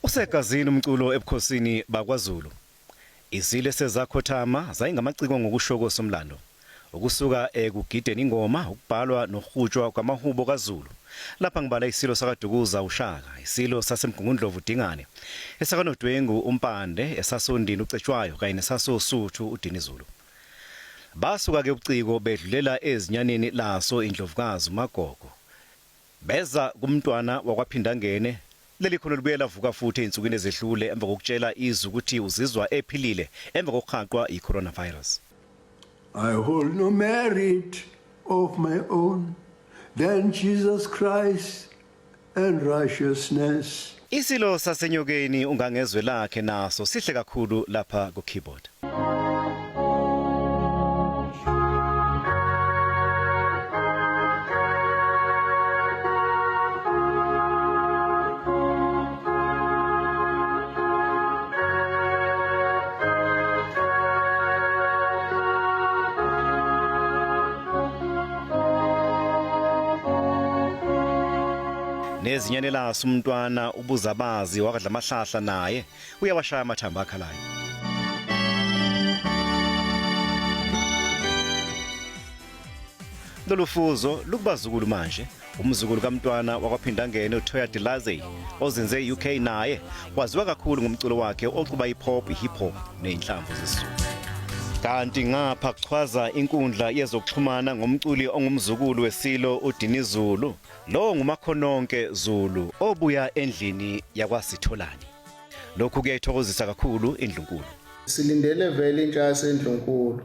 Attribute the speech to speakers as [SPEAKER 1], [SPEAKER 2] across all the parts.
[SPEAKER 1] Usegazini umculo ebukhosini bakwaZulu. Izilo esezakhothama zayingamaciko ngokusho kosomlando. Ukusuka ekugideni ingoma, ukubhalwa nokuhutshwa kwamahubo kaZulu. Lapha ngibala isilo sakaDukuza uShaka, isilo saseMgungundlovu uDingane, esakaNodwengu uMpande, esasoNdini uCetshwayo kanye nesasoSuthu uDinizulu. Basuka-ke ubuciko bedlulela ezinyaneni laso iNdlovukazi uMagogo. Beza kumntwana wakwaPhindangene, leli khono libuye lavuka futhi ezinsukwini ezedlule emva kokutshela izwe ukuthi uzizwa ephilile emva kokuhaqwa yi-coronavirus.
[SPEAKER 2] I hold no merit of my own than Jesus Christ and righteousness.
[SPEAKER 1] Isilo saseNyokeni uNgangezwe lakhe naso sihle kakhulu lapha ku-keyboard. Nezinyane laso umntwana ubuzabazi wakadla amahlahla naye uyawashaya amathambo akhalayo. Lolu fuzo lukubazukulu manje. Umzukulu kaMntwana wakwaPhindangene uToya Delaze ozinze e-UK naye waziwa kakhulu ngomculo wakhe oxuba i-pop, i-hip hop nezinhlamvu zesiZulu. Kanti ngapha kuchwaza inkundla yezokuxhumana ngomculi ongumzukulu weSilo uDinizulu. Lo nguMakhononke Zulu obuya endlini yakwaSitholani. Lokhu kuyayithokozisa kakhulu indlunkulu.
[SPEAKER 3] Silindele vele intsha yaseNdlunkulu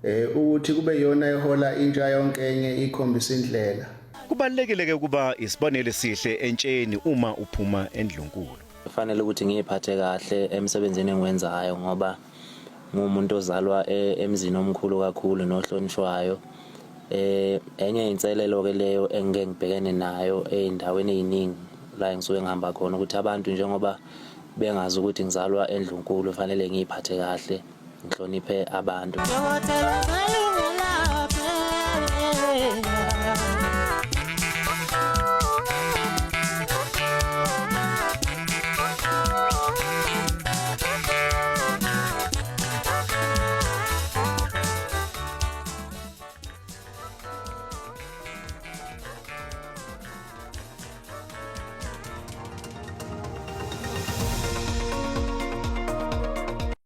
[SPEAKER 3] eh ukuthi kube iyona ehola intsha yonke enye ikhombisa indlela.
[SPEAKER 1] Kubalulekile ke ukuba isibonelo esihle entsheni uma uphuma endlunkulu.
[SPEAKER 4] Kufanele ukuthi ngiyiphathe kahle emsebenzini engiwenzayo ngoba ngumuntu ozalwa e, emzini omkhulu kakhulu nohlonishwayo. Eh enye inselelo ke leyo engike ngibhekene nayo ezindaweni eziningi la engisuke ngihamba khona ukuthi abantu njengoba bengazi ukuthi ngizalwa endlunkulu fanele ngiyiphathe kahle ngihloniphe abantu.